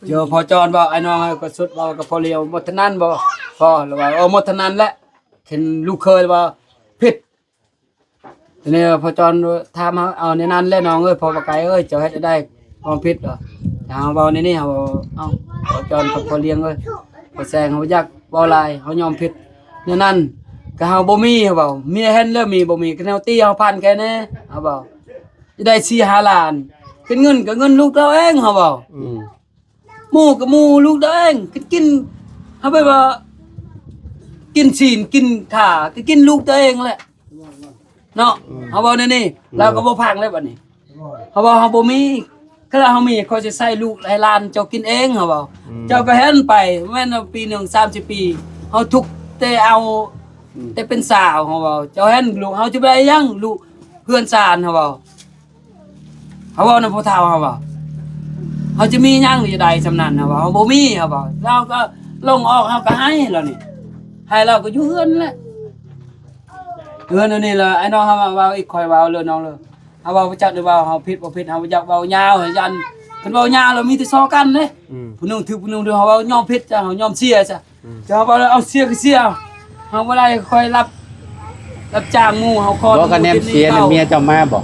ເຈົ້າພໍ່ຈອນເວົ້າ ອ້າຍນ້ອງກໍສຸດເວົ້າກັບພໍ່ຫຼຽງ ໝົດເທົ່ານັ້ນບໍ່? ພໍລາວວ່າ ເອີ ໝົດເທົ່ານັ້ນແຫຼະ ເຫັນລູກເຂີຍວ່າຜິດ ທີນີ້ພໍ່ຈອນຖາມເຮົາ ເອົາແນວນັ້ນແຫຼະນ້ອງເອີຍ ພໍ່ປາໄກ່ເອີຍ ເຈົ້າເຮັດຈັ່ງໃດ ຄວາມຜິດ ເຮົາເວົ້າແນວນີ້ ເຮົາ ເອົາ ພໍ່ຈອນກັບພໍ່ຫຼຽງເອີຍ ພໍ່ແຊງ ເຮົາບໍ່ຢາກເວົ້າຫຼາຍ ເຮົາຍອມຜິດ ແນວນັ້ນ ກໍເຮົາບໍ່ມີ ເຮົາເວົ້າ ເມຍເຫັນແລ້ວມີບໍ່ມີ ກໍແນວຕີເຮົາພັນແຄ່ແນ່ ເຮົາເວົ້າ ຈະໄດ້ສີ່ຫ້າລ້ານ ເປັນເງິນກໍເງິນລູກລາວເອງ ເຮົາເວົ້າ ອືມ ໝູ່ກໍໝູ່ລູກຕົວເອງ ກິນ ເຮົາແບບວ່າ ກິນຊີ້ນກິນຂາ ກໍກິນລູກຕົວເອງແຫຼະເນາະ ອືມ ເຮົາເວົ້າແນວນີ້ ອືມ ລາວກໍບໍ່ຟັງແລ້ວບັດນີ້ ເຮົາເວົ້າເຮົາບໍ່ມີ ຄັນເຮົາມີ ຂ້ອຍຈະໃສ່ລູກໃຫ້ຫຼານເຈົ້າກິນເອງ ເຮົາເວົ້າ ອືມ ເຈົ້າກໍເຫັນໄປ ແມ່ນວ່າປີໜຶ່ງສາມສິບປີ ເຮົາທຸກແຕ່ເອົາ ອືມ ແຕ່ເປັນສາວ ເຮົາເວົ້າ ເຈົ້າເຫັນລູກເຮົາຈະໄປຫຍັງ ລູກເຮືອນຊານ ເຮົາເວົ້າ ເຮົາເວົ້ານຳຜູ້ເຖົ້າເຮົາວ່າ ເຮົາຈະມີຫຍັງທີ່ຈະໄດ້ສ່ຳນັ້ນ ເຮົາວ່າ ເຮົາບໍ່ມີ ເຮົາວ່າ ລາວກໍລົງອອກ ເຮົາກໍໃຫ້ລາວນີ້ ໃຫ້ລາວກໍຢູ່ເຮືອນແຫຼະ ເຮືອນອັນນີ້ລະ ໄອ້ນ້ອງເຮົາເວົ້າອີກ ຂ້ອຍເວົ້າເລີຍນ້ອງເລີຍ ເຮົາເວົ້າບໍ່ຈັກໄດ້ເວົ້າ ເຮົາຜິດບໍ່ຜິດ ເຮົາບໍ່ຢາກເວົ້າຍາວ ຢ້ານ ຄັນເວົ້າຍາວແລ້ວມີແຕ່ຊໍກັນເດ້ ອືມ ຜູ້ໜຶ່ງຖືກຜູ້ໜຶ່ງຖືກ ເຮົາເວົ້າຍອມຜິດຊະ ເຮົາຍອມເສຍຊະ ອືມ ເຈົ້າເວົ້າແລ້ວເອົາເສຍກໍເສຍ ເຮົາບໍ່ໄດ້ຄ່ອຍຮັບ ຮັບຈ້າງໝູ່ເຮົາ ຂໍ ບໍ່ ກໍແນມເສຍນັ້ນ ເມຍເຈົ້າມາບໍ່?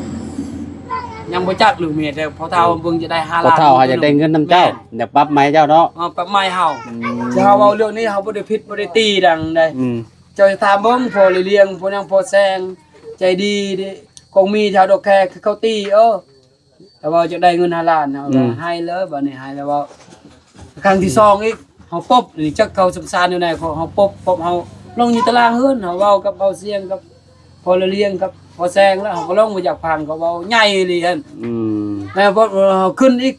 ຍັງບໍ່ຈັກເລື່ອງເມຍ ແຕ່ພໍ່ເຖົ້າເບິ່ງຈະໄດ້ຫ້າລ້ານ ພໍ່ເຖົ້າເຮົາຢາກໄດ້ເງິນນຳເຈົ້າ ແມ່ນ ຢາກປັບໃໝເຈົ້າເນາະ ເອີ ປັບໃໝເຮົາ ອືມ ຈະເຮົາເວົ້າເລື່ອງນີ້ ເຮົາບໍ່ໄດ້ຜິດບໍ່ໄດ້ຕີດັງໃດ ອືມ ເຈົ້າຈະຖາມເບິ່ງ ພໍ່ຫຼຽງ ພໍ່ນາງ ພໍ່ແຊງ ໃຈດີເດ້ ຄົງມີເທົ່າດອກແຄຄືເຂົາຕີ ເອີ ແຕ່ວ່າຈະໄດ້ເງິນຫ້າລ້ານ ເຮົາ ອືມ ໃຫ້ເລີຍ ບາດນີ້ໃຫ້ແລ້ວເວົ້າ ຄັ້ງທີສອງອີກ ເຮົາປົບ ນີ້ຈັກເຂົາສົງສານຢູ່ໃນ ເຮົາປົບ ປົບ ເຮົາລົງຢູ່ຕາລາງເຮືອນ ເຮົາເວົ້າກັບເບົາຊຽງ ກັບພໍ່ລະລຽງ ກັບພໍ່ແຊງ ແລ້ວເຮົາກໍລົງ ບໍ່ຢາກຟັງ ເຂົາເວົ້າໃຫຍ່ອີ່ຫຼີຫັ້ນ ອືມ ແລ້ວເຮົາຂຶ້ນອີກ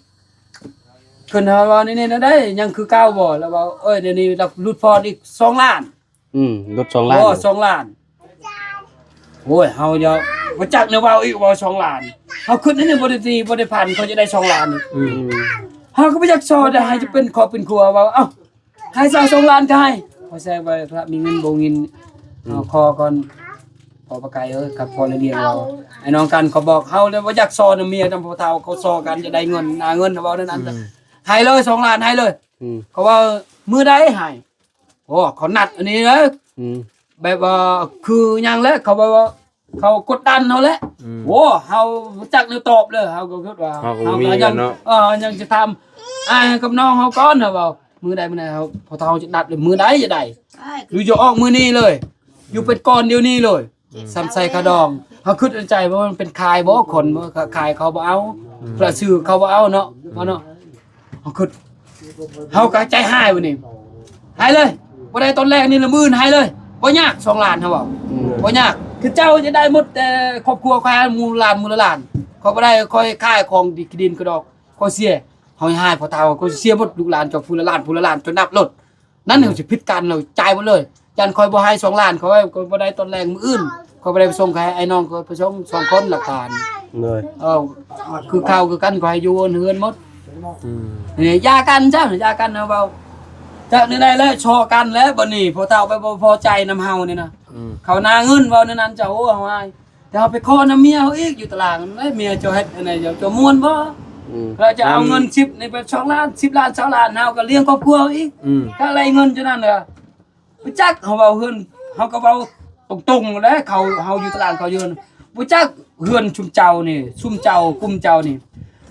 ຂຶ້ນ ເຮົາເວົ້າແນວນີ້ແນວໃດ ຍັງຄືເກົ່າບໍ່? ລາວເວົ້າ ເອີຍ ດຽວນີ້ລາວຫຼຸດຜ່ອນອີກສອງລ້ານ ອືມ ຫຼຸດສອງລ້ານ ໂອ້ ສອງລ້ານ ໂອ້ຍ ເຮົາຢ່າ ບໍ່ຈັກແນວເວົ້າອີກ ເວົ້າສອງລ້ານ ເຮົາຄຶດໃນນີ້ ບໍ່ໄດ້ຕີ ບໍ່ໄດ້ພັນ ເຂົາຈະໄດ້ສອງລ້ານ ອືມ ເຮົາກໍບໍ່ຢາກຊໍ ແຕ່ໃຫ້ຈະເປັນຄອບເປັນຄົວ ເວົ້າ ເອົ້າ ໃຫ້ຊາວສອງລ້ານກໍໃຫ້ ເຂົາແຊງໄປ ຖ້າມີເງິນບໍ່ມີເງິນ ອືມ ເຮົາຂໍກ່ອນ ພໍ່ປາໄກ່ເອີຍ ກັບພໍ່ລະລຽງເຮົາ ໄອ້ນ້ອງກັນ ເຂົາບອກເຮົາແລ້ວ ບໍ່ຢາກຊໍນຳເມຍນຳພໍ່ເຖົ້າ ເຂົາຊໍກັນ ຈະໄດ້ເງິນ ຫາເງິນ ເຮົາເວົ້າແນວນັ້ນ ອືມ ໃຫ້ເລີຍສອງລ້ານ ໃຫ້ເລີຍ ອືມ ເຂົາວ່າມື້ໃດໃຫ້ ໂອ້ ເຂົານັດອັນນີ້ເດີ ອືມ ແບບວ່າຄືຫຍັງແຫຼະ ເຂົາແບບວ່າ ເຂົາກົດດັນເຮົາແຫຼະ ອືມ ໂອ້ ເຮົາບໍ່ຈັກແນວຕອບເລີຍ ເຮົາກໍຄິດວ່າ ເຮົາກໍບໍ່ມີເງິນເນາະ ເອີ ຍັງຈະຖາມອ້າຍກັບນ້ອງເຮົາກ່ອນ ເຮົາເວົ້າ ມື້ໃດ ມື້ໃດ ເຮົາ ພໍ່ເຖົ້າຈະນັດເລີຍ ມື້ໃດຈະໄດ້ ຫຼືຈະອອກມື້ນີ້ເລີຍ ຢູ່ເປັນກ່ອນດຽວນີ້ເລີຍ ອືມ ສ່ຳໃສ່ຄ່າດອງ ເຮົາຄິດໃນໃຈວ່າມັນເປັນຂາຍບໍ່ ຄົນ ຂາຍເຂົາບໍ່ເອົາ ອືມ ພະຊື່ເຂົາບໍ່ເອົາເນາະ ເອົາເນາະ ເຮົາຄິດ ເຮົາກໍໃຈຮ້າຍບັດນີ້ ໃຫ້ເລີຍ ບໍ່ໄດ້ຕອນແລກນີ້ລະ ມື້ອື່ນໃຫ້ເລີຍ ບໍ່ຍາກ ສອງລ້ານ ເຮົາເວົ້າ ອືມ ບໍ່ຍາກ ຄືເຈົ້າຈະໄດ້ໝົດ ແຕ່ຄອບຄົວຂ້ອຍ ໝູ່ລ້ານ ໝູ່ລະລ້ານ ຂ້ອຍບໍ່ໄດ້ ຂ້ອຍຂາຍຂອງທີ່ດິນກະດອກ ຂ້ອຍເສຍ ເຮົາໃຫ້ພໍ່ເຖົ້າ ຂ້ອຍເສຍໝົດ ລູກຫຼານເຈົ້າຜູ້ລະລ້ານ ຜູ້ລະລ້ານ ຈົນນັບໂລດ ນັ້ນເຮົາຊິຜິດກັນ ເຮົາຈ່າຍໝົດເລີຍ ຢ້ານຂ້ອຍບໍ່ໃຫ້ສອງລ້ານ ຂ້ອຍ ຂ້ອຍບໍ່ໄດ້ຕອນແລງມື້ອື່ນ ຂ້ອຍບໍ່ໄດ້ໄປສົ່ງ ຂ້ອຍໃຫ້ອ້າຍນ້ອງຂ້ອຍໄປສົ່ງສອງຄົນ ຫຼັກຖານ ໂດຍ ເອີ ຄືເກົ່າຄືກັນ ຂ້ອຍໃຫ້ຢູ່ເຮືອນໝົດ ອືມ ນີ້ ຢ່າກັນຊະ ຢ່າກັນ ເຮົາເວົ້າ ຈະແນວໃດແລ້ວ ຊໍ້ກັນແລ້ວ ບັດນີ້ ພໍ່ເຖົ້າໄປບໍ່ພໍໃຈນຳເຮົານີ້ນະ ອືມ ເຂົາໜ້າເງິນ ເວົ້າແນວນັ້ນ ເຈົ້າ ໂອ້ ເຮົາອາຍ ແຕ່ເຮົາໄປຂໍນຳເມຍເຮົາອີກ ຢູ່ຕະຫຼາດ ເອີຍ ເມຍເຈົ້າເຮັດອັນໃດ ເຈົ້າ ເຈົ້າມ່ວນບໍ່? ອືມ ເຂົາເຈົ້າເອົາເງິນສິບນີ້ໄປສອງລ້ານ ສິບລ້ານ ຊາວລ້ານ ເຮົາກໍລ້ຽງຄອບຄົວເຮົາອີກ ອືມ ຖ້າໄດ້ເງິນຈາກນັ້ນ ບໍ່ຈັກ ເຮົາເວົ້າເຮືອນ ເຮົາກໍເວົ້າຕົງໆແຫຼະ ເຂົາ ເຮົາຢູ່ຕະຫຼາດ ເຂົາຢູ່ ບໍ່ຈັກເຮືອນຊຸມເຈົ້ານີ້ ຊຸມເຈົ້າ ກຸ່ມເຈົ້ານີ້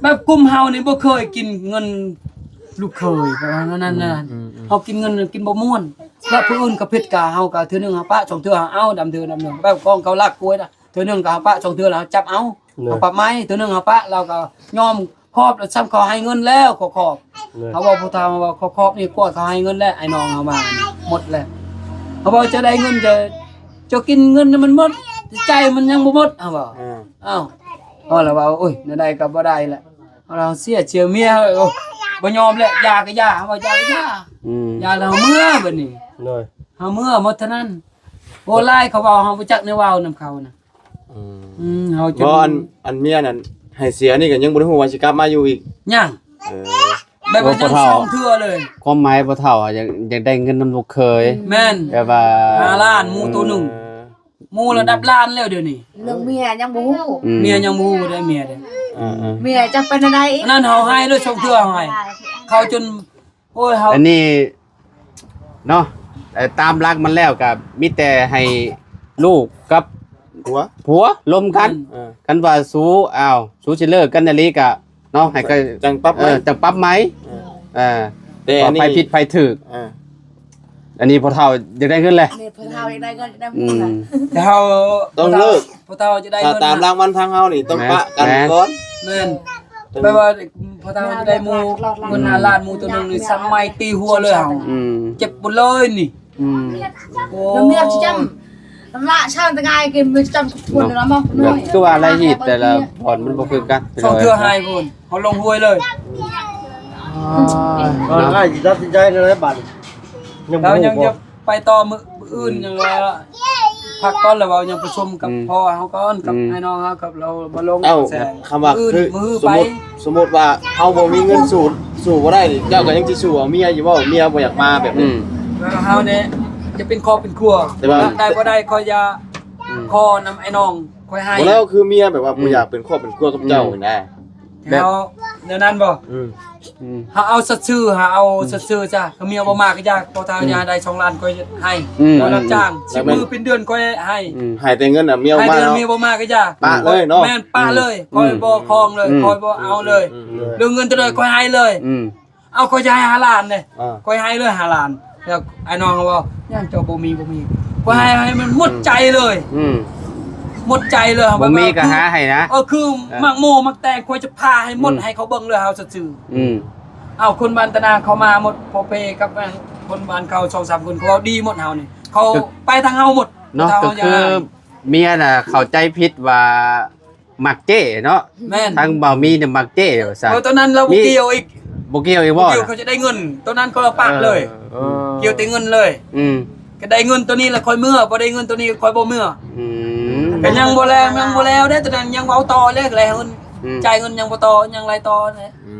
ແບບກຸ່ມເຮົານີ້ບໍ່ເຄີຍກິນເງິນລູກເຂີຍ ປະມານນັ້ນ ອືມ ອືມ ເຮົາກິນເງິນກິນບໍ່ມ່ວນ ແບບຜູ້ອື່ນກໍຜິດກະ ເຮົາກໍເທື່ອໜຶ່ງເຮົາປະ ສອງເທື່ອເຮົາເອົາ ດຳເທື່ອ ດຳເທື່ອ ແບບຂອງເຂົາລັກກວດນະ ເທື່ອໜຶ່ງກໍເຮົາປະ ສອງເທື່ອແລ້ວເຮົາຈັບເອົາ ໂດຍ ເຮົາປັບໃໝ ເທື່ອໜຶ່ງເຮົາປະ ລາວກໍຍອມ ຂອບແລ້ວ ສ່ຳເຂົາໃຫ້ເງິນແລ້ວ ຂໍຂອບ ໂດຍ ເຮົາເວົ້າຜູ້ເຖົ້າ ເຮົາເວົ້າ ຂໍຂອບນີ້ ກວດເຂົາໃຫ້ເງິນແລ້ວ ອ້າຍນ້ອງເຮົາມາໝົດແລ້ວ ເຮົາເວົ້າ ເຈົ້າໄດ້ເງິນ ເຈົ້າ ເຈົ້າກິນເງິນໃຫ້ມັນໝົດ ໃຈມັນຍັງບໍ່ໝົດ ເຮົາເວົ້າ ເອີ ອ້າວ ເຮົາລະວ່າ ໂອ້ຍ ແນວໃດກໍບໍ່ໄດ້ແຫຼະ ເຮົາເສຍ ເສຍເມຍ ໂອ້ຍ ບໍ່ຍອມແຫຼະ ຢ່າກໍຢ່າ ເຮົາວ່າ ຢ່າກໍຢ່າ ອືມ ຢ່າແລ້ວເຮົາເມືອ ບັດນີ້ ໂດຍ ເຮົາເມືອໝົດເທົ່ານັ້ນ ໂອ້ ຫຼາຍ ເຂົາເວົ້າ ເຮົາບໍ່ຈັກແນວເວົ້ານຳເຂົານະ ອືມ ອືມ ເຮົາຈົນ ບໍ່ ອັນ ອັນເມຍນັ້ນໃຫ້ເສຍນີ້ກໍຍັງບໍ່ໄດ້ຮູ້ວ່າຊິກັບມາຢູ່ອີກ ຍັງ ເອີ ແບບວ່າຍັງສອງເທື່ອເລີຍ ຄວາມໝາຍພໍ່ເຖົ້າຢາກ ຢາກໄດ້ເງິນນຳລູກເຂີຍ ແມ່ນ ແບບວ່າຫ້າລ້ານ ໝູ່ໂຕໜຶ່ງ ເອີ ໝູ່ລະດັບລ້ານແລ້ວດຽວນີ້ ເລື່ອງເມຍຍັງບໍ່ຮູ້ ອືມ ເມຍຍັງບໍ່ຮູ້ເດ້ ເມຍເດ້ ເອີໆ ເມຍຈັກເປັນແນວໃດອີກ ອັນນັ້ນເຮົາໃຫ້ເລີຍ ສອງເທື່ອເຮົາໃຫ້ ເຂົາຈົນ ໂອ້ຍ ເຮົາ ອັນນີ້ເນາະ ເອີ ຕາມຫຼັກມັນແລ້ວກໍມີແຕ່ໃຫ້ລູກກັບຜົວ ຜົວລົມກັນ ອືມ ເອີ ຄັນວ່າຊູ ອ້າວ ຊູຊິເລີກກັນອີ່ຫຼີກໍເນາະ ໃຫ້ກໍຈັ່ງປັບໃໝ ເອີ ຈັ່ງປັບໃໝ ເອີ ເອີ ແຕ່ອັນນີ້ ວ່າໃຜຜິດໃຜຖືກ ເອີ ອັນນີ້ພໍ່ເຖົ້າຢາກໄດ້ເງິນແຫຼະ ນີ້ພໍ່ເຖົ້າຢາກໄດ້ເງິນນຳ ອືມ ແຕ່ເຮົາຕ້ອງເລີກ ພໍ່ເຖົ້າຈະໄດ້ ຖ້າ ເງິນ ຕາມຫຼັກມັນທາງເຮົານີ້ຕ້ອງ ແມ່ນ ປະກັນ ແມ່ນ ກ່ອນ ແມ່ນ ແປວ່າພໍ່ເຖົ້າຈະໄດ້ໝູ່ ເງິນຫ້າລ້ານ ໝູ່ໂຕໜຶ່ງນີ້ ສຳໄໝຕີຫົວເລີຍເຮົາ ອືມ ເຈັບໝົດເລີຍນີ້ ອືມ ໂອ້ ແລ້ວເມຍຈະຈຳ ລະຊານຕະກາຍກິນ ເມຍຈະຈຳຄົນລະມາ ຄືວ່າລາຍຮີດແຕ່ລະບ່ອນມັນບໍ່ຄືກັນ ສອງເທື່ອໃຫ້ພຸ້ນ ເຮົາລົງຫ້ວຍເລີຍ ເອີ ກໍໄດ້ຊິຕັດສິນໃຈແນວໃດບາດນີ້ ຍັງບໍ່ຮູ້ ແລ້ວຍັງຈະໄປຕໍ່ມື້ອື່ນ ຍັງວ່າພັກກ່ອນ ແລ້ວເວົ້າຍັງປະຊຸມກັບ ອືມ ພໍ່ເຮົາກ່ອນ ກັບ ອືມ ອ້າຍນ້ອງເຮົາ ກັບລາວບໍ່ລົງ ເອົ້າ ແຊງ ຄຳວ່າ ມື້ອື່ນ ຄື ມື້ ສະ ໄປ ສົມມຸດ ສົມມຸດວ່າເຮົາບໍ່ມີເງິນສູ້ ສູ້ບໍ່ໄດ້ ເຈົ້າກໍຍັງຊິສູ້ເອົາເມຍຢູ່ບໍ່? ເມຍບໍ່ຢາກມາແບບນີ້ ອືມ ແລ້ວເຮົານີ້ຈະເປັນຄອບເປັນຄົວ ແຕ່ວ່າ ໄດ້ບໍ່ໄດ້ ຂ້ອຍຢາກ ອືມ ຂໍນຳອ້າຍນ້ອງຂ້ອຍໃຫ້ ບໍ່ແລ້ວ ຄືເມຍແບບວ່າ ອືມ ບໍ່ຢາກເປັນຄອບເປັນຄົວກັບເຈົ້າ ອືມ ຫັ້ນນະ ແບບ ເຮົາແນວນັ້ນບໍ່? ອືມ ອືມ ເຮົາເອົາສັດຊື່ ເຮົາເອົາ ອືມ ສັດຊື່ຊະ ຄັນເມຍບໍ່ມາກໍຢ່າ ພໍເທົ່າ ອືມ ຢ່າໄດ້ສອງລ້ານ ຂ້ອຍໃຫ້ ອືມ ເຮົາຮັບຈ້າງ ສິບມື້ເປັນເດືອນ ຂ້ອຍໃຫ້ ອືມ ໃຫ້ແຕ່ເງິນນະ ເມຍບໍ່ມາ ໃຫ້ແຕ່ເງິນ ເນາະ ເມຍບໍ່ມາກໍຢ່າ ປະເລີຍເນາະ ແມ່ນ ປະເລີຍ ອືມ ຂ້ອຍບໍ່ຄອງເລີຍ ອືມ ຂ້ອຍບໍ່ເອົາເລີຍ ອືມ ເລື່ອງເງິນເທົ່າໃດ ຂ້ອຍໃຫ້ເລີຍ ອືມ ເອົາ ຂ້ອຍຈະໃຫ້ຫ້າລ້ານເດ້ ອ່າ ຂ້ອຍໃຫ້ເລີຍຫ້າລ້ານ ແລ້ວອ້າຍນ້ອງເຮົາເວົ້າ ຍັງເຈົ້າບໍ່ມີ ບໍ່ມີ ຂ້ອຍໃຫ້ ໃຫ້ມັນໝົດໃຈເລີຍ ອືມ ໝົດໃຈເລີຍ ແບບວ່າ ບໍ່ມີກໍຫາໃຫ້ນະ ເອີ ຄື ເອີ ໝາກໂມໝາກແຕງ ຂ້ອຍຈະຜ່າໃຫ້ໝົດ ອືມ ໃຫ້ເຂົາເບິ່ງເລີຍ ເຮົາສັດຊື່ ອືມ ເອົາ ຄົນບ້ານຕານາເຂົາມາໝົດ ພໍ່ເປກັບຄົນບ້ານເຂົາ ສອງສາມຄົນ ເຂົາເວົ້າດີໝົດ ເຮົານີ້ ເຂົາ ກໍ ໄປທາງເຮົາໝົດ ເນາະ ກໍຄືເມຍນະເຂົ້າໃຈຜິດວ່າ ມັກເຈ້ເນາະ ແມ່ນ ທາງບ່າວມີນີ້ມັກເຈ້ວ່າຊັ້ນ ເອີ ຕອນນັ້ນລາວບໍ່ ມີ ກ່ຽວອີກ ບໍ່ກ່ຽວອີກບໍ່ ບໍ່ກ່ຽວ ເຂົາຈະໄດ້ເງິນ ຕອນນັ້ນກໍລາວປະເລີຍ ເອີ ເອີ ກ່ຽວແຕ່ເງິນເລີຍ ອືມ ກໍໄດ້ເງິນໂຕນີ້ລະຄ່ອຍເມືອ ບໍ່ໄດ້ເງິນໂຕນີ້ຂ້ອຍບໍ່ເມືອ ອືມ ກໍຍັງບໍ່ແລ້ວ ຍັງບໍ່ແລ້ວເດ້ ຕອນນັ້ນຍັງເວົ້າຕໍ່ເລີຍ ແລ້ວ ອືມ ຈ່າຍເງິນຍັງບໍ່ຕໍ່ ຍັງໄລ່ຕໍ່ເດ້ ອື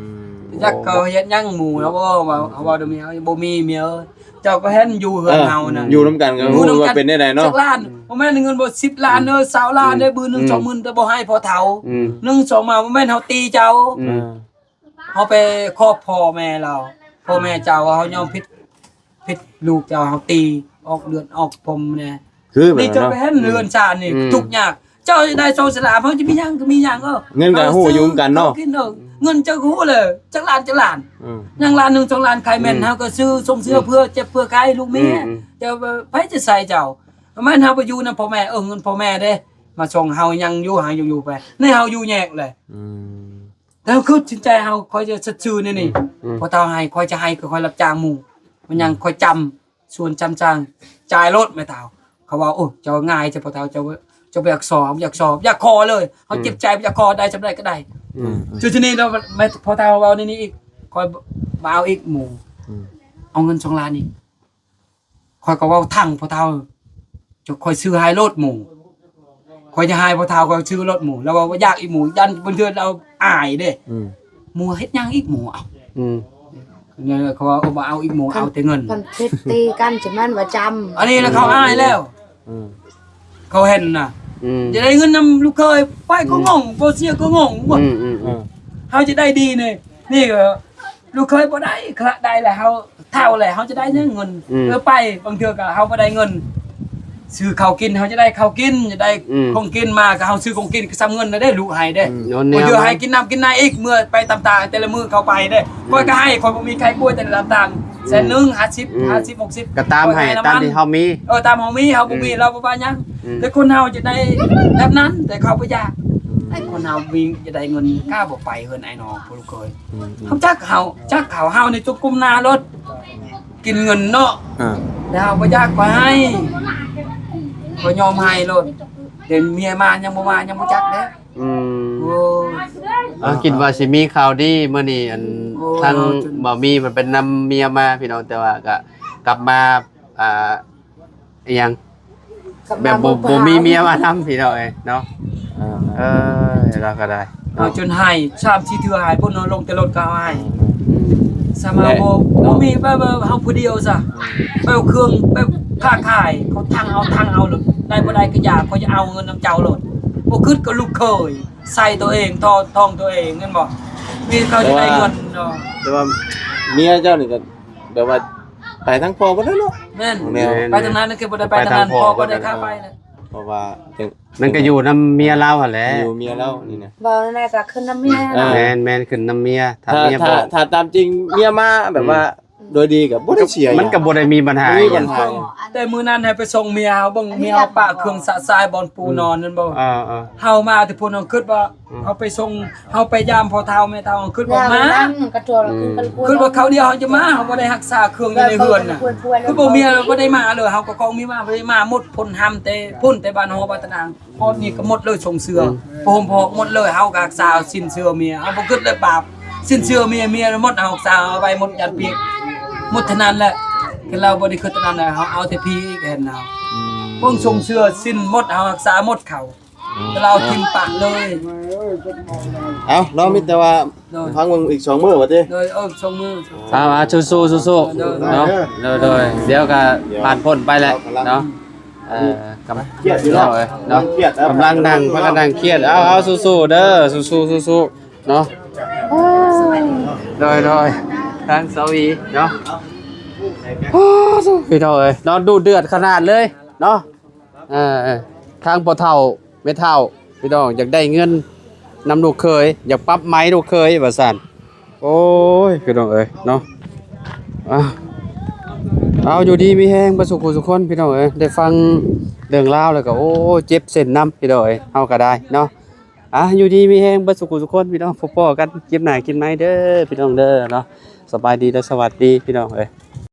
ມ ຈັກເຂົາເຮັດຫຍັງໝູ່ລາວບໍ່ ເວົ້າ ເຮົາເວົ້ານຳເມຍ ບໍ່ມີເມຍເອີຍ ເຈົ້າກໍເຫັນຢູ່ເຮືອນເຮົານະ ເອີ ຢູ່ນຳກັນກໍຮູ້ວ່າເປັນແນວໃດເນາະ ຈັກລ້ານ ບໍ່ແມ່ນເງິນບໍ່ ສິບລ້ານເດີ ຊາວລ້ານເດີ ອືມ ມື້ໜຶ່ງ ອືມ ສອງໝື່ນ ແຕ່ບໍ່ໃຫ້ພໍ່ເຖົ້າ ອືມ ໜຶ່ງສອງມາ ບໍ່ແມ່ນເຮົາຕີເຈົ້າ ອືມ ເຮົາໄປຂອບພໍ່ແມ່ລາວ ພໍ່ແມ່ເຈົ້າວ່າເຮົາຍອມຜິດ ຜິດລູກເຈົ້າ ເຮົາຕີອອກເລືອດອອກຜົມແດ່ ຄືແບບນັ້ນເນາະ ນີ້ເຈົ້າກໍເຫັນເຮືອນຊານນີ້ ອືມ ທຸກຍາກ ເຈົ້າໄດ້ສອງສາມລ້ານ ເຮົາຈະມີຫຍັງກໍມີຫຍັງ ເອີ ເງິນກໍຮູ້ຢູ່ນຳກັນເນາະ ເອົາກິນເນາະ ເງິນເຈົ້າກໍຮູ້ແຫຼະ ຈັກລ້ານ ຈັກລ້ານ ອືມ ຍັງລ້ານໜຶ່ງ ສອງລ້ານ ໄຄແມ່ນ ອືມ ເຮົາກໍຊື້ຊົມເຊື້ອ ອືມ ເພື່ອເຈັບເພື່ອໄຂ້ລູກເມຍ ອືມ ອືມ ເຈົ້າ ໃຜຈະໃສ່ເຈົ້າ ແມ່ນເຮົາໄປຢູ່ນຳພໍ່ແມ່ ເອີ ເງິນພໍ່ແມ່ເດ້ ມາສົ່ງເຮົາຍັງຢູ່ ຫາຢູ່ໆໄປ ໃນເຮົາຢູ່ແຍກແຫຼະ ອືມ ແລ້ວຄືຈິດໃຈເຮົາ ຂ້ອຍຈະສັດຊື່ແນວນີ້ ອືມ ອືມ ພໍເທົ່າໃຫ້ ຂ້ອຍຈະໃຫ້ ຄືຂ້ອຍຮັບຈ້າງໝູ່ ມັນຍັງ ອືມ ຂ້ອຍຈຳ ສ່ວນຈຳຈ້າງ ຈ່າຍໂລດແມ່ເຖົ້າ ເຂົາວ່າ ໂອ້ ເຈົ້າງ່າຍແທ້ພໍ່ເຖົ້າ ເຈົ້າ ກໍບໍ່ຢາກຊໍ ບໍ່ຢາກຊໍ ຢາກຂໍເລີຍ ເຮົາເຈັບໃຈ ບໍ່ຢາກຂໍ ໄດ້ສ່ຳໃດກໍໄດ້. ອືມ ຈຸດນີ້ເນາະ ແມ່ນພໍ່ເຖົ້າເວົ້າໃນນີ້ອີກ ຂ້ອຍບໍ່ເອົາອີກໝູ່ ອືມ ເອົາເງິນສອງລ້ານນີ້ ຂ້ອຍກໍເວົ້າທັງພໍ່ເຖົ້າ ເຈົ້າ ຂ້ອຍຊື້ໃຫ້ໂລດໝູ່ ຂ້ອຍຈະໃຫ້ພໍ່ເຖົ້າ ຂ້ອຍຊື້ໂລດໝູ່ ລາວເວົ້າວ່າຢາກອີກໝູ່ ຢ້ານບາງເທື່ອລາວອາຍເດ້. ອືມ ໝູ່ເຮັດຫຍັງອີກໝູ່ ເອົາ ອືມ ເຂົາວ່າບໍ່ເອົາອີກໝູ່ ເອົາແຕ່ເງິນ ຄັນຜິດຕີກັນຈະແມ່ນວ່າຈຳ ອັນນີ້ລະເຂົາອາຍແລ້ວ. ອືມ ເຂົາເຫັນນະ ອືມ ຈະໄດ້ເງິນນຳລູກເຂີຍ ໄປກໍງົງ ອືມ ບໍ່ເສຍກໍງົງ ອືມ ເຮົາຈະໄດ້ດີນີ້ ນີ້ກໍລູກເຂີຍບໍ່ໄດ້ ຄະລະໄດ້ແລ້ວ ເຮົາເຖົ້າແລ້ວ ເຮົາຈະໄດ້ຫຍັງເງິນ ອືມ ເອີ ໄປ ບາງເທື່ອກໍເຮົາບໍ່ໄດ້ເງິນ ຊື້ເຂົ້າກິນ ເຮົາຈະໄດ້ເຂົ້າກິນ ຈະໄດ້ ອືມ ຂອງກິນມາ ກໍເຮົາຊື້ຂອງກິນກໍສ່ຳເງິນແລ້ວເດ້ ລູກໃຫ້ເດ້ ອືມ ບາງເທື່ອໃຫ້ກິນນ້ຳກິນໃນອີກ ເມື່ອໄປຕາມຕາງແຕ່ລະມື້ເຂົາໄປເດ້ ອືມ ຂ້ອຍກໍໃຫ້ ຂ້ອຍບໍ່ມີໃຜປ່ວຍແຕ່ລະຕາມ ແສນໜຶ່ງ ຫ້າສິບ ອືມ ຫ້າສິບ ຫົກສິບ ກໍຕາມໃຫ້ ຂ້ອຍໃຫ້ນຳ ຕາມທີ່ເຮົາມີ ເອີ ຕາມເຮົາມີ ເຮົາບໍ່ມີ ອືມ ເຮົາບໍ່ວ່າຫຍັງ ອືມ ແຕ່ຄົນເຮົາຈະໄດ້ແບບນັ້ນ ແຕ່ເຂົາບໍ່ຢາກ ອືມ ແຕ່ຄົນເຮົາມີ ຈະໄດ້ເງິນ ກ້າບໍ່ໄປເຮືອນອ້າຍນ້ອງຜູ້ລູກເຂີຍ ອືມ ເຮົາຈັກເຮົາ ຈັກເຂົາ ເຮົານີ້ຈົກກົ້ມໜ້າໂລດ ກິນເງິນເນາະ ອ່າ ແຕ່ເຮົາບໍ່ຢາກ ຂ້ອຍໃຫ້ ຂ້ອຍຍອມໃຫ້ໂລດ ແຕ່ເມຍມາຍັງບໍ່ມາ ຍັງບໍ່ຈັກເດ້. ອືມ ໂອ້ຍ ເອົາ ຄິດວ່າຊິມີຂ່າວດີມື້ນີ້ ອັນ ໂອ້ຍ ທາງ ເຮົາຈົນ ບ່າວມີເພິ່ນໄປນຳເມຍມາພີ່ນ້ອງ ແຕ່ວ່າກະກັບມາ ອ່າ ອີຫຍັງ ກັບມາ ແບບບໍ່ ບໍ່ມີເມຍມານຳພີ່ນ້ອງເອີຍເນາະ ເອີ ເອີ ລາວກໍໄດ້ ເຮົາຈົນໃຫ້ສາມສີ່ເທື່ອ ໃຫ້ພຸ້ນເນາະ ລົງແຕ່ລົດກໍເອົາໃຫ້ ອືມ ສາມາດ ແລະ ບໍ່ ບໍ່ມີແບບວ່າເຮົາຜູ້ດຽວຊະ ແບບເຄື່ອງແບບຄ້າຂາຍ ເຂົາທັງເອົາ ທັງເອົາໂລດ ໄດ້ບໍ່ໄດ້ກໍຢ່າ ຂ້ອຍຈະເອົາເງິນນຳເຈົ້າໂລດ ບໍ່ຄິດກັບລູກເຂີຍ ໃສ່ຕົວເອງ ທອງ ທອງຕົວເອງ ແມ່ນບໍ່? ມີເຂົາຈະໄດ້ເງິນເນາະ ແຕ່ວ່າເມຍເຈົ້ານີ້ກໍແບບວ່າໄປທາງພໍ່ເບິດແລ້ວເນາະ ແມ່ນ ແມ່ນ ໄປທາງນັ້ນກໍບໍ່ໄດ້ໄປທາງນັ້ນ ໄປທາງພໍ່ ພໍ່ບໍ່ໄດ້ພາໄປແລ້ວ ເພາະວ່າ ມັນກໍຢູ່ນຳເມຍລາວຫັ້ນແຫຼະ ຢູ່ເມຍລາວນີ້ນະ ເວົ້າແນວໃດກໍຂຶ້ນນຳເມຍ ອ່າ ແມ່ນໆ ຂຶ້ນນຳເມຍ ຖ້າ ຖ້າເມຍ ຖ້າ ບໍ່ ຖ້າຕາມຈິງເມຍມາແບບວ່າ ອືມ ໂດຍດີກໍບໍ່ໄດ້ເສຍຫຍັງ ມັນກໍບໍ່ໄດ້ມີບັນຫາ ບໍ່ມີບັນຫາ ແຕ່ມື້ນັ້ນໃຫ້ໄປສົ່ງເມຍເຮົາເບິ່ງ ເມຍເຮົາປະເຄື່ອງສະສາຍບ່ອນປູນອນນັ້ນບໍ່ ເອີໆ ເຮົາມາແຕ່ພຸ້ນ ເຮົາຄິດວ່າ ອືມ ເຮົາໄປສົ່ງ ເຮົາໄປຢາມພໍ່ເຖົ້າແມ່ເຖົ້າ ເຮົາຄິດວ່າມາ ອືມ ຄິດວ່າຄາວດຽວເຮົາຈະມາ ເຮົາບໍ່ໄດ້ຮັກສາເຄື່ອງຢູ່ໃນເຮືອນນະ ຄືບໍ່ເມຍບໍ່ໄດ້ມາເລີຍ ເຮົາກໍຂອງເມຍມາ ບໍ່ໄດ້ມາໝົດ ພົນຮຳແຕ່ພຸ້ນ ແຕ່ບ້ານຫໍ ບ້ານຕະໜາງ ຮອດນີ້ກໍໝົດເລີຍ ຊົງເສື້ອ ອືມ ຜ້າຫົ່ມພອກໝົດເລີຍ ເຮົາກໍຮັກສາສິ້ນເຊື່ອເມຍ ເຮົາບໍ່ຄິດເລີຍບາບ ສິ້ນເຊື່ອເມຍ ເມຍໝົດ ເຮົາຮັກສາເອົາໄປໝົດ ຢ້ານປຽກ ໝົດເທົ່ານັ້ນແຫຼະ ຄືລາວບໍ່ໄດ້ຄິດເທົ່ານັ້ນແຫຼະ ເຮົາເອົາແຕ່ພີອີກແມ່ນເຮົາ ອືມ ເບິ່ງຊົງເຊື່ອສິ້ນໝົດ ເຮົາຮັກສາໝົດເຂົາ ອືມ ແຕ່ລາວຖິ້ມປະເລີຍ ເອົາ ເນາະ ມີແຕ່ວ່າ ໂດຍ ພັງເບິ່ງອີກສອງມື້ວ່າຕິ ໂດຍ ເອີ ສອງມື້ ເອົາ ເອົາ ສູ້ໆ ສູ້ໆ ໂດຍ ເນາະ ໂດຍໆ ດຽວກໍຜ່ານພົ້ນໄປແຫຼະເນາະ ເອີ ກຳ ຄຽດຢູ່ເນາະ ເນາະ ຄຽດ ກຳລັງນັ່ງ ພາກັນນັ່ງຄຽດ ເອົາ ເອົາ ສູ້ໆ ເດີ ສູ້ໆ ສູ້ໆ ເນາະ ໂດຍໆ ທາງສາວຫວີເນາະ ໂອ້ ພີ່ນ້ອງເອີຍເນາະ ດຸເດືອດຂະໜາດເລີຍເນາະ ເອີ ທາງພໍ່ເຖົ້າແມ່ເຖົ້າ ພີ່ນ້ອງ ຢາກໄດ້ເງິນນຳລູກເຂີຍ ຢາກປັບໄໝລູກເຂີຍວ່າຊັ້ນ ໂອ້ຍ ພີ່ນ້ອງເອີຍເນາະ ເອົາ ເອົາ ຢູ່ດີມີແຮງເບິດສູ່ຜູ້ສູ່ຄົນ ພີ່ນ້ອງເອີຍ ໄດ້ຟັງເລື່ອງລາວແລ້ວກໍ ໂອ້ ເຈັບເສັ້ນນຳ ພີ່ນ້ອງເອີຍ ເຮົາກໍໄດ້ເນາະ ອ່ະ ຢູ່ດີມີແຮງເບິດສູ່ຜູ້ສູ່ຄົນ ພີ່ນ້ອງ ພົບພໍ້ກັນຄລິບໜ້າຄລິບໃໝ່ເດີ ພີ່ນ້ອງເດີເນາະ ສະບາຍດີ ແລະ ສະຫວັດດີ ພີ່ນ້ອງເອີຍ.